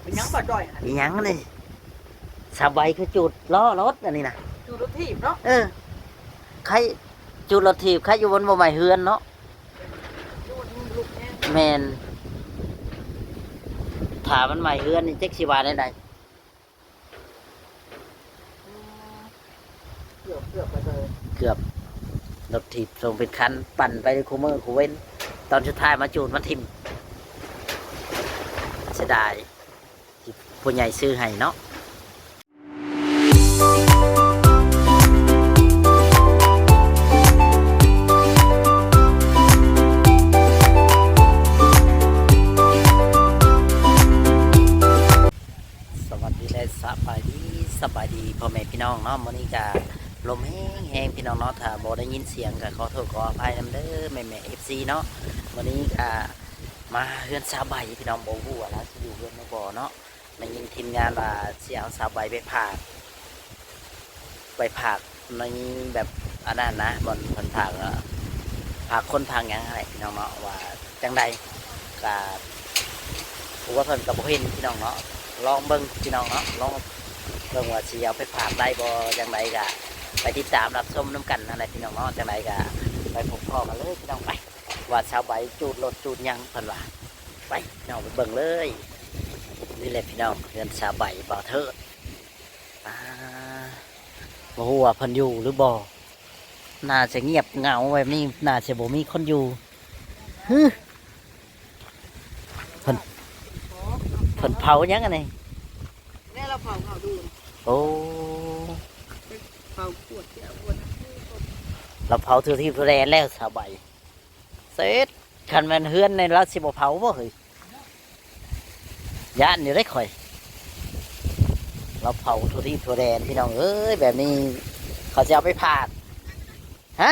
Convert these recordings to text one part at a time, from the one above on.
ເປັນຫຍັງບໍ່ຈ່ອຍຫັ້ນ? ອີຫຍັງນີ້? ສາວໃບຄືຈູດລໍ້ລົດອັນນີ້ນະ. ຈູດລົດຖີບເນາະ? ເອີ ໃຄ ຈູດລົດຖີບ ໃຄຢູ່ມັນບໍ່ໄໝ້ເຮືອນເນາະ. ຢູ່ມັນລຸກແຮງ. ແມ່ນ. ຖ້າມັນໄໝ້ເຮືອນນີ້ ຈັກຊິວ່າແນວໃດ? ອືມ ເກືອບ ເກືອບໄປເລີຍ ເກືອບ. ລົດຖີບສົ່ງເປັນຄັນ ປັ່ນໄປຄູ່ມື້ຄູ່ເວັນ ຕອນສຸດທ້າຍມາຈູດມັນຖິ້ມ. ເສຍດາຍທີ່ຜູ້ໃຫຍ່ຊື້ໃຫ້ເນາະ. ສະຫວັດດີ ແລະ ສະບາຍດີ ສະບາຍດີພໍ່ແມ່ພີ່ນ້ອງເນາະ. ມື້ນີ້ກະລົມແຮງໆ ພີ່ນ້ອງເນາະ, ຖ້າບໍ່ໄດ້ຍິນສຽງກະຂໍໂທດຂໍອະໄພນຳເດີແມ່ໆ ເອັຟຊີ ເນາະ. ມື້ນີ້ກະມາເຮືອນສາວໃບ ພີ່ນ້ອງ, ບໍ່ຮູ້ວ່າລາວຊິຢູ່ເຮືອນຫຼືບໍ່ເນາະ. ໄດ້ຍິນທີມງານວ່າຊິເອົາສາວໃບໄປຝາກ ໄປຝາກໃນແບບອັນນັ້ນນະ ບ່ອນເພິ່ນຝາກ ເອີ ຝາກຄົນຝາກຫຍັງຫັ້ນແຫຼະ ພີ່ນ້ອງເນາະ, ວ່າຈັ່ງໃດກະ ຜົວເພິ່ນກະບໍ່ເຫັນ ພີ່ນ້ອງເນາະ. ລອງເບິ່ງ ພີ່ນ້ອງເນາະ, ລອງເບິ່ງວ່າຊິເອົາໄປຝາກໄດ້ບໍ່ ຈັ່ງໃດກະໄປຕິດຕາມຮັບຊົມນຳກັນຫັ້ນແຫຼະ ພີ່ນ້ອງເນາະ. ຈັ່ງໃດກະໄປພົບພໍ້ກັນເລີຍ ພີ່ນ້ອງ, ໄປ ວ່າສາວໃບຈູດລົດຈູດຫຍັງ ເພິ່ນວ່າ. ໄປ ພີ່ນ້ອງ ໄປເບິ່ງເລີຍ. ນີ້ແຫຼະ ພີ່ນ້ອງ ເຮືອນສາວໃບ ບ່າວເທີດ. ອ່າ ບໍ່ຮູ້ວ່າເພິ່ນຢູ່ຫຼືບໍ່? ໜ້າຈະງຽບເຫງົາແບບນີ້ ໜ້າຈະບໍ່ມີຄົນຢູ່. ຫື ເພິ່ນ ເພິ່ນເຜົາຫຍັງອັນນີ້? ແມ່ນລາວເຜົາເຂົາດູນ. ໂອ້ ເຜົາຂວດແກ້ວຂວດນັ້ນ ລາວເຜົາທົ່ວທີບທົ່ວແດນແລ້ວສາວໃບ. ເສັດ ຄັນແມ່ນເຮືອນນີ້ລາວຊິບໍ່ເຜົາບໍ່ເຮີ້ຍ? ຢ້ານຢູ່ເດ້ຂ້ອຍ. ລາວເຜົາທົ່ວທີບທົ່ວແດນ ພີ່ນ້ອງເອີຍ. ແບບນີ້ເຂົາຊິເອົາໄປຝາກ ຮະ?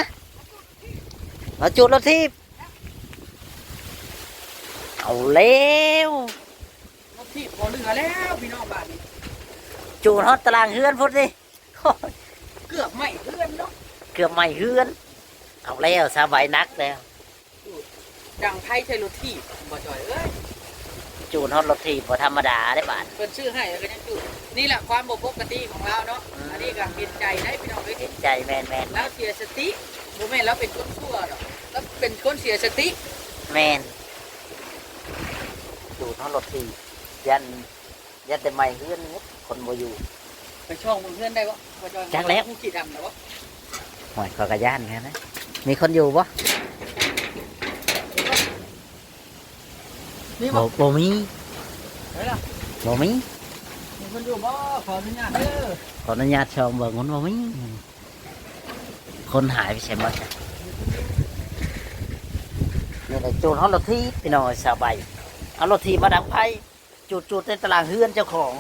ລາວຈູດລົດຖີບ. ເອົາແລ້ວ ລົດຖີບບໍ່ເຫຼືອແລ້ວ ພີ່ນ້ອງ ບາດນີ້ ຈູດຮອດຕາລ່າງເຮືອນພຸ້ນນີ້. ໂອ້ຍ ເກືອບໄໝ້ເຮືອນເນາະ ເກືອບໄໝ້ເຮືອນ. ເອົາແລ້ວ ສາວໃບໜັກແລ້ວ. ດັງໄຟໃສ່ລົດຖີບ ບໍ່ຈ່ອຍເອີຍ. ຈູດຮອດລົດຖີບບໍ່ທຳມະດາເດ້ບາດ. ເພິ່ນຊື້ໃຫ້ແລ້ວກໍຍັງຈູດ. ນີ້ແຫຼະຄວາມບໍ່ປົກກະຕິຂອງລາວເນາະ. ອືມ ອັນນີ້ກໍເຫັນໃຈໄດ໋ ພີ່ນ້ອງເອີຍ. ເຫັນໃຈ ແມ່ນໆ ລາວເສຍສະຕິ. ບໍ່ແມ່ນລາວເປັນຄົນຊົ່ວດອກ ລາວເປັນຄົນເສຍສະຕິ. ແມ່ນ ຈູດຮອດລົດຖີບ ຢ້ານ ຢ້ານແຕ່ໄໝ້ເຮືອນ ຄົນບໍ່ຢູ່. ໄປຊ່ອງເບິ່ງເຮືອນໄດ້ບໍ່? ບໍ່ຈອຍ ຈັກແລ້ວ ຜູ້ຂີ້ດຳນະບໍ່? ໂອ້ຍ ຂ້ອຍກໍຢ້ານຄືກັນນະ. ມີຄົນຢູ່ບໍ່? ມີບໍ່? ບໍ່ ບໍ່ມີ. ໄປລະ ບໍ່ມີ. ມີຄົນຢູ່ບໍ່? ຂໍອະນຸຍາດເດີ ຂໍອະນຸຍາດຊ່ອງເບິ່ງ ມັນບໍ່ມີ. ຄົນຫາຍໄປໃສໝົດ? ນີ້ແຫຼະ ຈູດຮອດລົດຖີບ ພີ່ນ້ອງເອີຍ. ສາວໃບ ເອົາລົດຖີບມາດັງໄຟ. ຈູດໆໃນຕາລ່າງເຮືອນເຈົ້າຂອງ.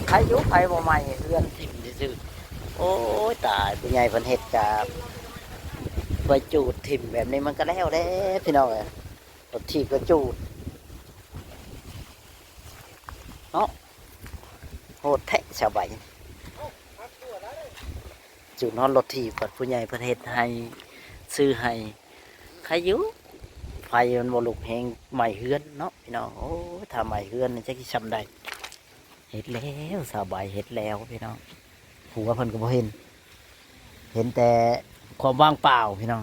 ໃຜຢູ່ ໃຜບໍ່ໄໝ້ເຮືອນຖິ້ມຊື່ໆ. ໂອ້ຍ ຕາຍ ຜູ້ໃຫຍ່ເພິ່ນເຮັດກະໄປຈູດຖິ້ມແບບນີ້ ມັນກະແລ້ວແຫຼະ ພີ່ນ້ອງເອີຍ. ລົດຖີບກະຈູດເນາະ. ໂຫດແທ້ ສາວໃບ. ຈູດຮອດລົດຖີບ ບັດຜູ້ໃຫຍ່ເພິ່ນເຮັດໃຫ້ ຊື້ໃຫ້ ໃຄຢູ່ ໄຟມັນບໍ່ລຸກແຮງ ໄໝ້ເຮືອນເນາະ ພີ່ນ້ອງ. ໂອ້ຍ ຖ້າໄໝ້ເຮືອນນີ້ຈັກຊິຊ່ຳໃດ. ເຮັດແລ້ວ ສາວໃບເຮັດແລ້ວ ພີ່ນ້ອງ. ຜົວເພິ່ນກໍບໍ່ເຫັນ ເຫັນແຕ່ຄວາມວ່າງເປົ່າ ພີ່ນ້ອງ.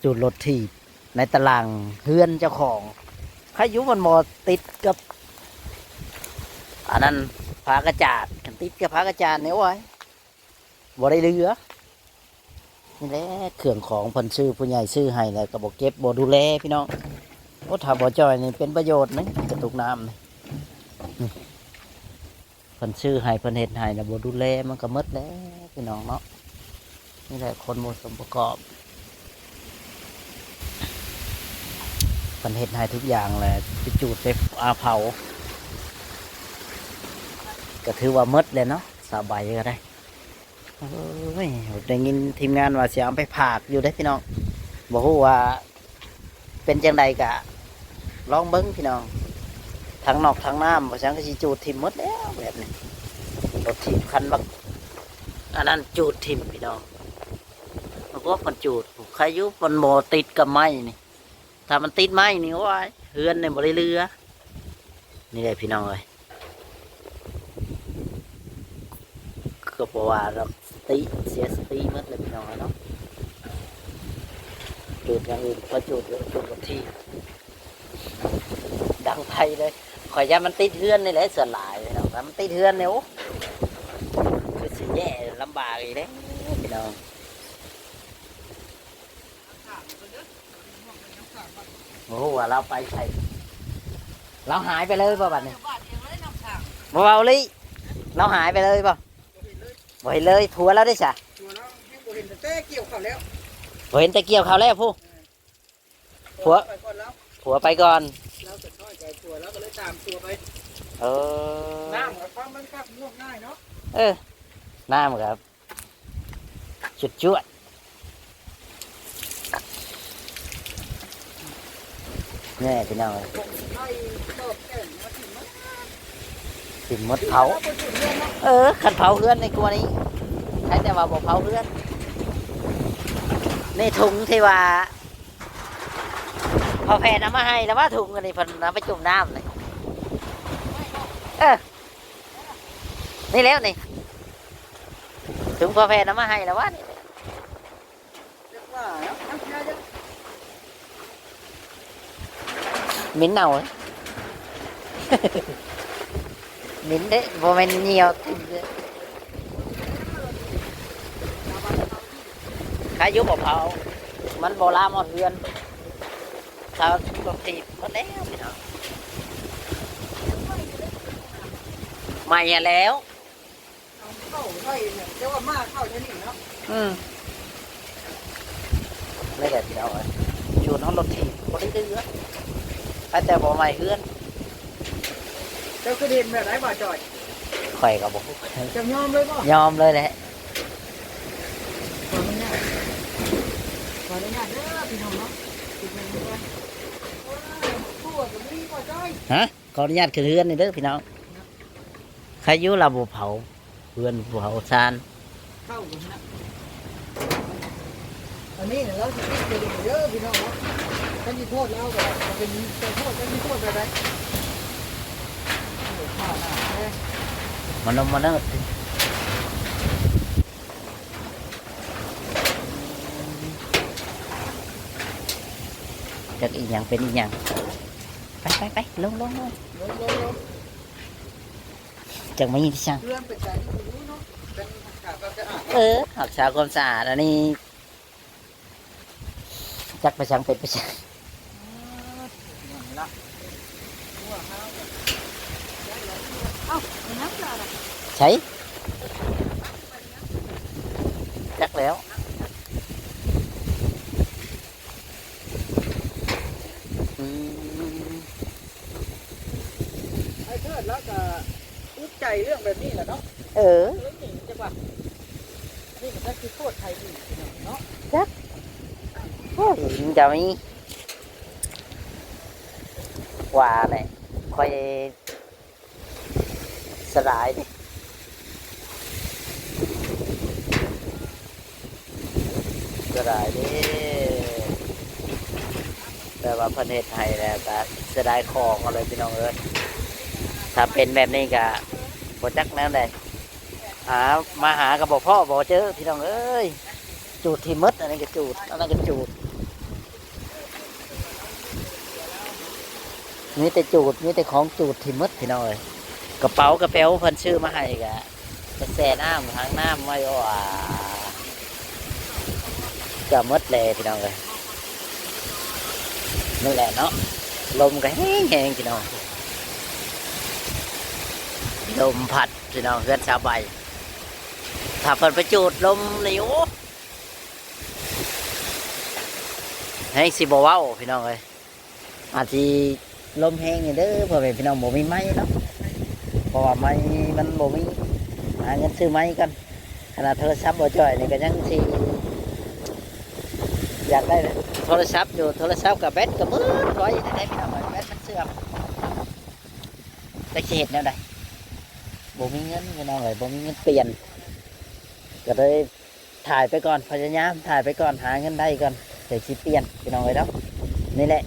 ຈູດລົດຖີບໃນຕາລ່າງເຮືອນເຈົ້າຂອງ. ໃຄຢູ່ມັນບໍ່ຕິດກັບອັນນັ້ນ ຝາກະຈາດ. ຄັນຕິດກັບຝາກະຈາດນີ້ ໂອ້ຍ ບໍ່ໄດ້ເຫຼືອ. ນີ້ແຫຼະ ເຄື່ອງຂອງເພິ່ນຊື້ ຜູ້ໃຫຍ່ຊື້ໃຫ້ແລ້ວກໍບໍ່ເກັບບໍ່ດູແລ ພີ່ນ້ອງ. ໂອ້ ຖ້າບໍ່ຈ່ອຍນີ້ເປັນປະໂຫຍດນີ້ ກະຕຸກນ້ຳນີ້. ນີ້ ເພິ່ນຊື້ໃຫ້ ເພິ່ນເຮັດໃຫ້ແລ້ວບໍ່ດູແລ ມັນກໍໝົດແລ້ວ ພີ່ນ້ອງເນາະ. ນີ້ແຫຼະ ຄົນບໍ່ສົມປະກອບ ເພິ່ນເຮັດໃຫ້ທຸກຢ່າງແຫຼະ ໄປຈູດໄປ ອາ ເຜົາ ກໍຖືວ່າໝົດແລ້ວເນາະ ສາວໃບກໍໄດ້. ໂອ້ຍ ໄດ້ຍິນທີມງານວ່າຊິເອົາໄປຝາກຢູ່ເດ້ ພີ່ນ້ອງ. ບໍ່ຮູ້ວ່າ ເປັນຈັ່ງໃດກະລອງເບິ່ງ ພີ່ນ້ອງ. ຖັງນອກຖັງນ້ຳ ບໍ່ຊັ້ນກໍຊິຈູດຖິ້ມໝົດແລ້ວແບບນີ້. ລົດຖີບຄັນບັກອັນນັ້ນຈູດຖິ້ມ ພີ່ນ້ອງ. ມັນກໍມັນຈູດ ໃຄຢູ່ມັນບໍ່ຕິດກັບໄມ້ນີ້. ຖ້າມັນຕິດໄມ້ນີ້ ໂອ້ຍ ເຮືອນນີ້ບໍ່ໄດ້ເຫຼືອ. ນີ້ແຫຼະພີ່ນ້ອງເອີຍ ກໍເພາະວ່າສະຕິ ເສຍສະຕິໝົດແລ້ວພີ່ນ້ອງເອີຍເນາະ. ຈູດຢ່າງອື່ນ ຂໍຈູດ ຈູດບັກທີ ດັງໄຟເລີຍ. ຂ້ອຍຢ້ານມັນຕິດເຮືອນນີ້ແຫຼະສ່ວນຫຼາຍພີ່ນ້ອງ ຖ້າມັນຕິດເຮືອນນີ້ ໂອ້ ຄືຊິແຍ່ ລຳບາກອີກແລ້ວພີ່ນ້ອງ. ບໍ່ຮູ້ວ່າລາວໄປໃສ ລາວຫາຍໄປເລີຍບໍ່ບັດນີ້? ບໍ່ເວົ້າເລີຍ ລາວຫາຍໄປເລີຍບໍ່? ບໍ່ເຫັນເລີຍ. ຜົວລາວເດ້ຊະ? ຜົວລາວຍັງບໍ່ເຫັນ ຕັ້ງແຕ່ກ່ຽວເຂົ້າແລ້ວ ບໍ່ເຫັນແຕ່ກ່ຽວເຂົ້າແລ້ວພຸ້ນ. ຜົວ ຜົວໄປກ່ອນລາວ ຜົວໄປກ່ອນ ລາວກໍນ້ອຍໃຈຜົວ ລາວກໍເລີຍຕາມຜົວໄປ. ເອີ ນ້ຳກໍຄວາມມັນຄັກງວກງ່າຍເນາະ. ເອີ ນ້ຳກໍ ຈວດໆ ແນ່ພີ່ນ້ອງເອີຍ ຖິ້ມໝົດເຜົາ. ເອີ ຄັນເຜົາເຮືອນນີ້ກວ່ານີ້ ໃຄແຕ່ວ່າບໍ່ເຜົາເຮືອນ. ນີ້ຖົງທີ່ວ່າພໍ່ແພນເອົາມາໃຫ້ລະວ່າ ຖົງອັນນີ້ເພິ່ນເອົາໄປຈຸ່ມນ້ຳນີ້. ເອີ ນີ້ແລ້ວນີ້ ຖົງພໍ່ແພນເອົາມາໃຫ້ລະວ່ານີ້. ເໝັນເນົ່າ ເໝັນເດ້ ບໍ່ແມ່ນຍ່ຽວຖິ້ມເດ້. ໃຄຢູ່ບໍ່ເຜົາ ມັນບໍ່ລາມຮອດເຮືອນ. ຊາວລົດຖີບໝົດແລ້ວພີ່ນ້ອງ ໄໝ້ຫັ້ນແລ້ວ. ເອົາເຂົ້າໃສ່ແຫຼະ ແຕ່ວ່າໝາເຂົ້າແຖວນີ້ເນາະ. ອືມ ນີ້ແຫຼະພີ່ນ້ອງເອີຍ ຢູ່ນອກລົດຖີບບໍ່ໄດ້ເຫຼືອ ໃຜແຕ່ບໍ່ໄໝ້ເຮືອນ. ເຈົ້າຄືເຫັນແບບໃດບ່າວຈ່ອຍ? ຂ້ອຍກໍບໍ່ຮູ້ ເຈົ້າຍອມເລີຍບໍ່? ຍອມເລີຍແຫຼະ. ຂໍອະນຸຍາດ ຂໍອະນຸຍາດເດີພີ່ນ້ອງເນາະ ຊິເບິ່ງກ່ອນ. ໂອ້ຍ ຄົວກໍມີບ່າວຈ່ອຍ ຮະ? ຂໍອະນຸຍາດຂຶ້ນເຮືອນນີ້ເດີພີ່ນ້ອງ. ໃຄຢູ່ລາວບໍ່ເຜົາເຮືອນ ບໍ່ເຜົາຊານ. ເຂົ້າຢູ່ຫັ້ນນະ ອັນນີ້ລາວຊິຕິດໄປເດີພີ່ນ້ອງເນາະ. ຄັນຊິໂທດລາວກໍເປັນ ເປັນໂທດ ຄັນຊິໂທດແບບໃດ? ມານຳມາເນີດ ຈັກອີ່ຫຍັງເປັນອີ່ຫຍັງ. ໄປ ໄປ ໄປ ລົງ ລົງ ລົງ ລົງ ລົງ ລົງ. ຈັກມາຍິງທີ່ຊ່າງ ເລື່ອງເປັນຕາຢູ່ຢູ່ເນາະ ເປັນຮັກສາຄວາມສະອາດ. ເອີ ຮັກສາຄວາມສະອາດ ອັນນີ້ຈັກໄປຊ່າງເປັນໄປຊ່າງ. ເອົ້າ ໄປຫຍັງລະ ໃສ ຈັກແລ້ວ. ອືມ ອ້າຍເທີດລາວກະອຸກໃຈເລື່ອງແບບນີ້ແຫຼະເນາະ. ເອີ ເອີ ນີ້ຈັກວ່າ ນີ້ມັນຈັກຊິໂທດໃຜອີກເນາະ. ຈັກ ໂອ້ຍ ມັນຈະມີ ວ່າແຫຼະ ຂ້ອຍ ສະດາຍເດ້ ສະດາຍເດ້ ແຕ່ວ່າເພິ່ນເຮັດໃຫ້ແລ້ວກະເສຍດາຍຂອງເອົາເລີຍພີ່ນ້ອງເອີຍ. ຖ້າເປັນແບບນີ້ກະບໍ່ຈັກແນວໃດ ຫາ ມາຫາກໍບໍ່ພໍ້ບໍ່ເຈີ ພີ່ນ້ອງເອີຍ. ຈູດຖິ້ມໝົດ ອັນນີ້ກໍຈູດ ອັນນັ້ນກໍຈູດ ມີແຕ່ຈູດ ມີແຕ່ຂອງຈູດຖິ້ມໝົດພີ່ນ້ອງເອີຍ. ກະເປົາກະແປວເພິ່ນຊື້ມາໃຫ້ກະ ກະແຊ່ນ້ຳ ຫາງນ້ຳໄວ້ ໂອ້ ອາ ກະໝົດແລ້ວພີ່ນ້ອງເອີຍ. ນີ້ແຫຼະເນາະ ລົມກະແຮງໆ ພີ່ນ້ອງ ລົມພັດພີ່ນ້ອງ ເຮືອນຊາວໃບ. ຖ້າເພິ່ນໄປຈູດລົມນີ້ ໂອ້ ແຮງຊິບໍ່ເວົ້າພີ່ນ້ອງເອີຍ. ອາດຊິລົມແຮງນີ້ເດີພໍ່ແມ່ພີ່ນ້ອງ ບໍ່ມີໄມ້ເນາະ ເພາະວ່າໄມ້ມັນບໍ່ມີ ຫາເງິນຊື້ໄມ້ກ່ອນ. ຂະໜາດໂທລະສັບບໍ່ຈ່ອຍນີ້ກໍຍັງຊິຢາກໄດ້ໂທລະສັບຢູ່ ໂທລະສັບກໍແບັດກໍເບິດໄວແທ້ພີ່ນ້ອງເອີຍ ແບັດມັນເສື່ອມ ຈັກຊິເຮັດແນວໃດ ບໍ່ມີເງິນພີ່ນ້ອງເອີຍ ບໍ່ມີເງິນປ່ຽນ ກໍເລີຍ ຖ່າຍໄປກ່ອນ ພະຍາຍາມຖ່າຍໄປກ່ອນ ຫາເງິນໄດ້ກ່ອນ ເດີຊິປ່ຽນພີ່ນ້ອງເອີຍເນາະ. ນີ້ແຫຼະ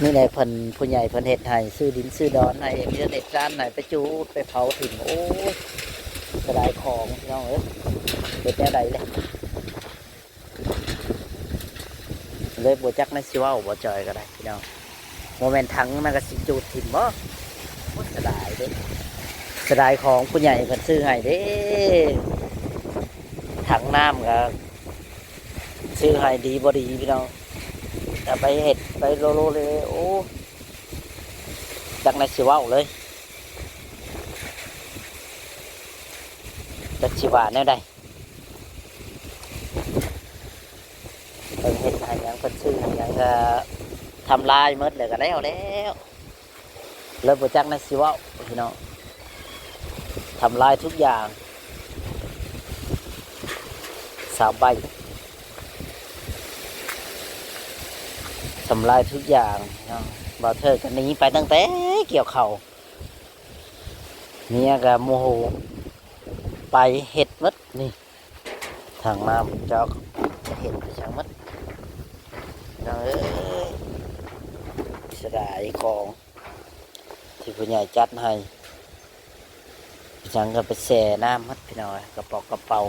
ນີ້ແຫຼະ ເພິ່ນ ຜູ້ໃຫຍ່ເພິ່ນເຮັດໃຫ້ ຊື້ດິນຊື້ດອນໃຫ້ ເຮັດເຮືອນເຮັດຊານໃຫ້ ໄປຈູດໄປເຜົາຖິ້ມ. ໂອ້ຍ ເສຍດາຍຂອງ ພີ່ນ້ອງເອີຍ ເຮັດແນວໃດແຫຼະ ເລີຍບໍ່ຈັກແນວຊິເວົ້າ ບໍ່ຈ່ອຍກໍໄດ້ ພີ່ນ້ອງ. ບໍ່ແມ່ນຖັງມັນກໍຊິຈູດຖິ້ມບໍ່? ໂອ້ຍ ເສຍດາຍເດ້ ເສຍດາຍຂອງຜູ້ໃຫຍ່ເພິ່ນຊື້ໃຫ້ເດ້. ຖັງນ້ຳກໍຊື້ໃຫ້ ດີບໍ່ດີ ພີ່ນ້ອງ ແຕ່ໄປເຮັດໄປໂລໂລເລ ໂອ້ ຈັກແນວຊິເວົ້າເລີຍ ຈັກຊິວ່າແນວໃດ. ເພິ່ນເຮັດໃຫ້ຫຍັງ ເພິ່ນຊື້ໃຫ້ຫຍັງກໍທຳລາຍໝົດ ແລ້ວກໍແລ້ວແລ້ວ ເລີຍບໍ່ຈັກແນວຊິເວົ້າ ພີ່ນ້ອງ ທຳລາຍທຸກຢ່າງ ສາວໃບ ທຳລາຍທຸກຢ່າງ ພີ່ນ້ອງ. ບ່າວເທີກກໍໜີໄປຕັ້ງແຕ່ກ່ຽວເຂົ້າ ເມຍກໍໂມໂຫ ໄປເຮັດໝົດນີ້ ທາງນ້ຳເຈົ້າຈະເຮັດໄປຊ່າງໝົດ ພີ່ນ້ອງເອີຍ. ເສຍດາຍຂອງທີ່ຜູ້ໃຫຍ່ຈັດໃຫ້ ໄປຊ່າງກໍໄປແຊ່ນ້ຳໝົດ ພີ່ນ້ອງເອີຍ. ກະປ໋ອກກະເປົາ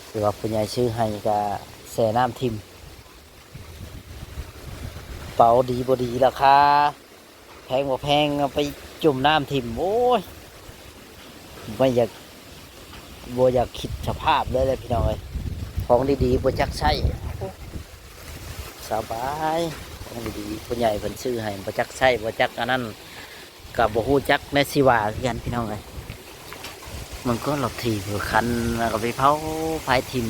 ທີ່ວ່າຜູ້ໃຫຍ່ຊື້ໃຫ້ກໍແຊ່ນ້ຳຖິ້ມ ເປົາດີບໍ່ດີລາຄາ ແພງບໍ່ແພງ ເອົາໄປຈຸ່ມນ້ຳຖິ້ມ ໂອ້ຍ ບໍ່ຢາກ ບໍ່ຢາກຄິດສະພາບເລີຍແຫຼະ ພີ່ນ້ອງເອີຍ. ຂອງດີໆບໍ່ຈັກໃຊ້ ສະບາຍ ຂອງດີໆ ຜູ້ໃຫຍ່ເພິ່ນຊື້ໃຫ້ ບໍ່ຈັກໃຊ້ ບໍ່ຈັກອັນນັ້ນ ກໍບໍ່ຮູ້ຈັກແນວຊິວ່າຄືກັນ ພີ່ນ້ອງເອີຍ. ມັນກໍລົດຖີບລົດຄັນ ແລ້ວກໍໄປເຜົາໄຟຖິ້ມ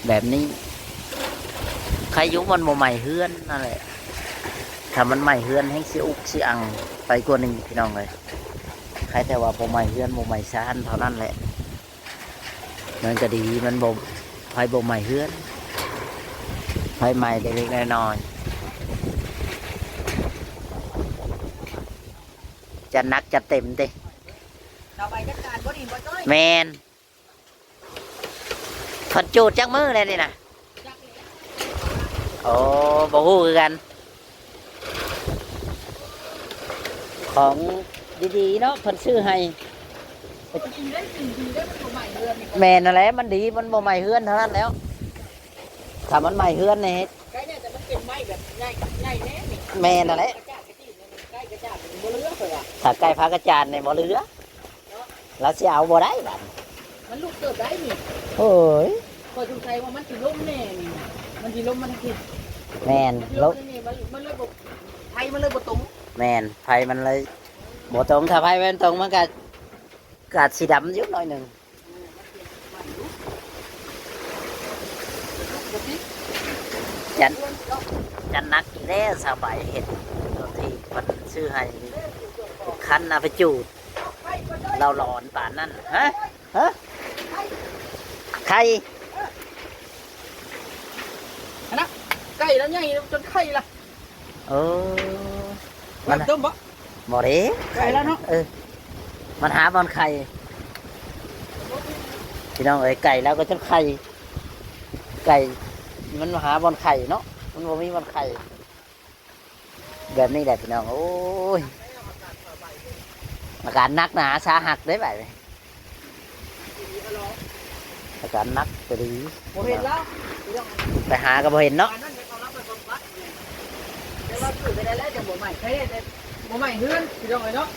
ແບບນີ້ ໃຄຢູ່ມັນບໍ່ໄໝ້ເຮືອນນັ້ນແຫຼະ. ຖ້າມັນໄໝ້ເຮືອນແຮ່ງຊິອຸກຊິອັ່ງໄປກວ່ານີ້ ພີ່ນ້ອງເອີຍ. ໃຄແຕ່ວ່າບໍ່ໄໝ້ເຮືອນບໍ່ໄໝ້ຊານເທົ່ານັ້ນແຫຼະ ມັນກໍດີ ມັນບໍ່ ໄຟບໍ່ໄໝ້ເຮືອນ ໄຟໄໝ້ເລັກໆນ້ອຍໆ. ຈັດໜັກຈັດເຕັມຕິ ເອົາໄປຈັດການບໍ່ນີ້ບໍ່ຈ້ອຍ ແມ່ນ. ເພິ່ນຈູດຈັກມື້ແລ້ວນີ້ນະ? ໂອ້ ບໍ່ຮູ້ຄືກັນ. ຂອງດີໆເນາະ ເພິ່ນຊື້ໃຫ້. ດີເດ້ ດີເດ້ ມັນບໍ່ໄໝ້ເຮືອນນີ້. ແມ່ນຫັ້ນແຫຼະ ມັນດີ ມັນບໍ່ໄໝ້ເຮືອນເທົ່ານັ້ນແລ້ວ. ຖ້າມັນໄໝ້ເຮືອນນີ້ ໃກ້ແນ່ ແຕ່ມັນເປັນໄມ້ແບບໃຫຍ່ ໃຫຍ່ແນ່ນີ້. ແມ່ນຫັ້ນແຫຼະ ກະຈາດກະຈີ້ ໃກ້ກະຈາດບໍ່ເຫຼືອ ຂ້ອຍວ່າ ຖ້າໃກ້ພາກະຈາດນີ້ບໍ່ເຫຼືອ. ລາວຊິເອົາບໍ່ໄດ້ບາດນີ້ ມັນລຸກເຕີບໄດ້ນີ້. ໂອ້ຍ ຂ້ອຍສົງໄສວ່າມັນຊິລົ້ມແນ່ນີ້ ມັນຊິລົ້ມມາທາງພີ້. ແມ່ນ ມັນລົ້ມນີ້ ມັນ ມັນເລີຍບໍ່ ໄຟມັນເລີຍບໍ່ຕົງ. ແມ່ນ ໄຟມັນເລີຍບໍ່ຕົງ ຖ້າໄຟມັນຕົງ ມັນກະ ກະຊິດຳຢູ່ໜ້ອຍໜຶ່ງ. ຈັດ ຈັດໜັກອີກແລ້ວ ສາວໃບເຮັດ ລົດທີ່ເພິ່ນຊື້ໃຫ້ ຄັນເອົາໄປຈູດ ລາວຫຼອນປານນັ້ນ. ຮະ? ຮະ? ໄຂ່ ຫັ້ນນະ ໄກ່ລາວໃຫຍ່ຈົນໄຂ່ລະ. ເອີ ມັນຕົ້ມບໍ່? ບໍ່ເດ້ ໄກ່ລາວເນາະ. ເອີ ມັນຫາບ່ອນໄຂ່ ພີ່ນ້ອງເອີຍ ໄກ່ລາວກໍຈົນໄຂ່ ໄກ່ມັນຫາບ່ອນໄຂ່ເນາະ ມັນບໍ່ມີບ່ອນໄຂ່. ແບບນີ້ແຫຼະພີ່ນ້ອງ ໂອ້ຍ ອາການໜັກໜາສາຫັດເດ້ບາດນີ້ ອາການໜັກອີ່ຫຼີ. ບໍ່ເຫັນລະ ໄປຫາກໍບໍ່ເຫັນເນາະ. ອັນນັ້ນເຂົາລະໄປບຳບັດ ແຕ່ວ່າຄືໄປໄດ້ແລ້ວຈັ່ງບໍ່ໄໝ້ ໄຄແຕ່ບໍ່ໄໝ້ເຮືອນ ພີ່ນ້ອງເອີຍເນາະ.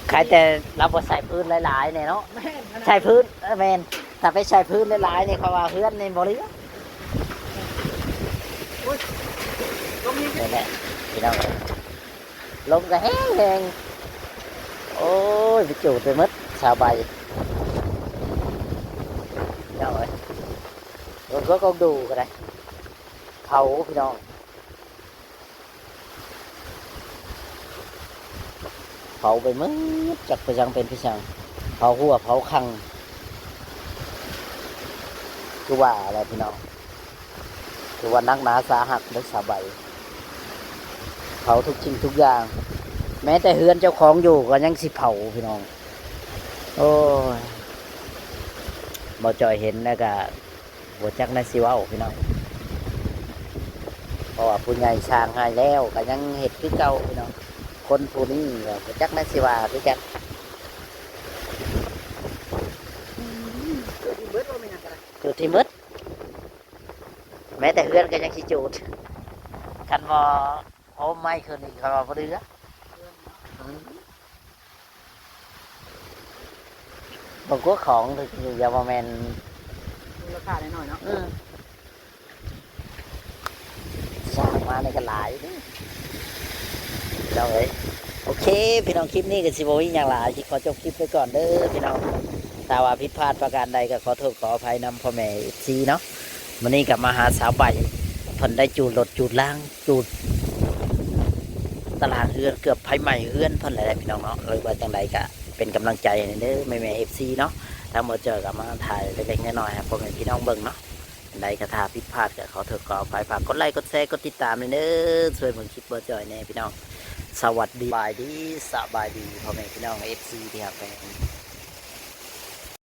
ໄຄແຕ່ລາວບໍ່ໃສ່ພື້ນຫຼາຍໆແນ່ເນາະ. ແມ່ນ ໃສ່ພື້ນ ເອີ ແມ່ນ ຖ້າໄປໃສ່ພື້ນຫຼາຍໆນີ້ ເຂົາວ່າເຮືອນນີ້ບໍ່ເຫຼືອ. ໂອ້ຍ ລົມນີ້ ນີ້ແຫຼະພີ່ນ້ອງເອີຍ ລົມກໍແຮງໆ. ໂອ້ຍ ໄປຈູດໄປໝົດຊາວໃບ ພີ່ນ້ອງເອີຍ. ລົມກໍກອງດູກໍໄດ້ ເຜົາພີ່ນ້ອງ ເຜົາໄປໝົດ ຈັກໄປຈັ່ງເປັນໄປຈັ່ງ ເຜົາຫົວເຜົາຄັງ ຄືວ່າແຫຼະພີ່ນ້ອງ. ຖືວ່າໜັກໜາສາຫັດເດ້ສາວໃບ ເຜົາທຸກສິ່ງທຸກຢ່າງ ແມ້ແຕ່ເຮືອນເຈົ້າຂອງຢູ່ກໍຍັງຊິເຜົາພີ່ນ້ອງ. ໂອ້ຍ ບໍ່ຈ່ອຍເຫັນແລ້ວກະບໍ່ຈັກແນວຊິເວົ້າພີ່ນ້ອງ. ເພາະວ່າຜູ້ໃຫຍ່ສ້າງໃຫ້ແລ້ວ ກໍຍັງເຮັດຄືເກົ່າພີ່ນ້ອງ. ຄົນຜູ້ນີ້ກໍບໍ່ຈັກນະຊິວ່າຄືກັນ. ຈູດຖິ້ມເບິດ ແມ່ນຫຍັງກໍໄດ້ ຈູດຖິ້ມເບິດ. ແມ້ແຕ່ເຮືອນກໍຍັງຊິຈູດ ຄັນບໍ່ໂຮມໄມ້ຂຶ້ນອີກ ຄັນວ່າບໍ່ເຫຼືອ. ບໍ່ກົວຂອງຖືກຢູ່ ຢ່າວ່າແມ່ນ ມູນລະຄ່ານ້ອຍໆເນາະ. ອືມ ສ້າງມານີ້ກໍຫຼາຍເດ້ພີ່ນ້ອງເອີຍ. ໂອເຄພີ່ນ້ອງ ຄລິບນີ້ກໍຊິບໍ່ມີຫຍັງຫຼາຍ ຊິຂໍຈົບຄລິບໄວ້ກ່ອນເດີພີ່ນ້ອງ. ຖ້າວ່າຜິດພາດປະການໃດກໍຂໍໂທດຂໍອະໄພນຳພໍ່ແມ່ເອັຟຊີເນາະ. ມື້ນີ້ກໍມາຫາສາວໃບ ເພິ່ນໄດ້ຈູດລົດຈູດລາງ ຈູດຕາລາງເຮືອນ ເກືອບໄຟໄໝ້ເຮືອນເພິ່ນແຫຼະພີ່ນ້ອງເນາະ. ຫຼືວ່າຈັ່ງໃດກໍເປັນກຳລັງໃຈໃຫ້ເດີແມ່ໆເອັຟຊີເນາະ. ທາງບໍ່ເຈີກໍມາຖ່າຍເລັກໆນ້ອຍໆໃຫ້ພໍ່ແມ່ພີ່ນ້ອງເບິ່ງເນາະ. ອັນໃດກໍຖ້າຜິດພາດກໍຂໍໂທດຂໍອະໄພ. ຝາກກົດໄລກົດແຊ ກົດຕິດຕາມແດ່ເດີ ຊ່ວຍເບິ່ງຄລິບບໍ່ເຈີແດ່ພີ່ນ້ອງ. ສະຫວັດດີ ສະບາຍດີ ສະບາຍດີພໍ່ແມ່ພີ່ນ້ອງເອັຟຊີທີ່ຮັກແພງ.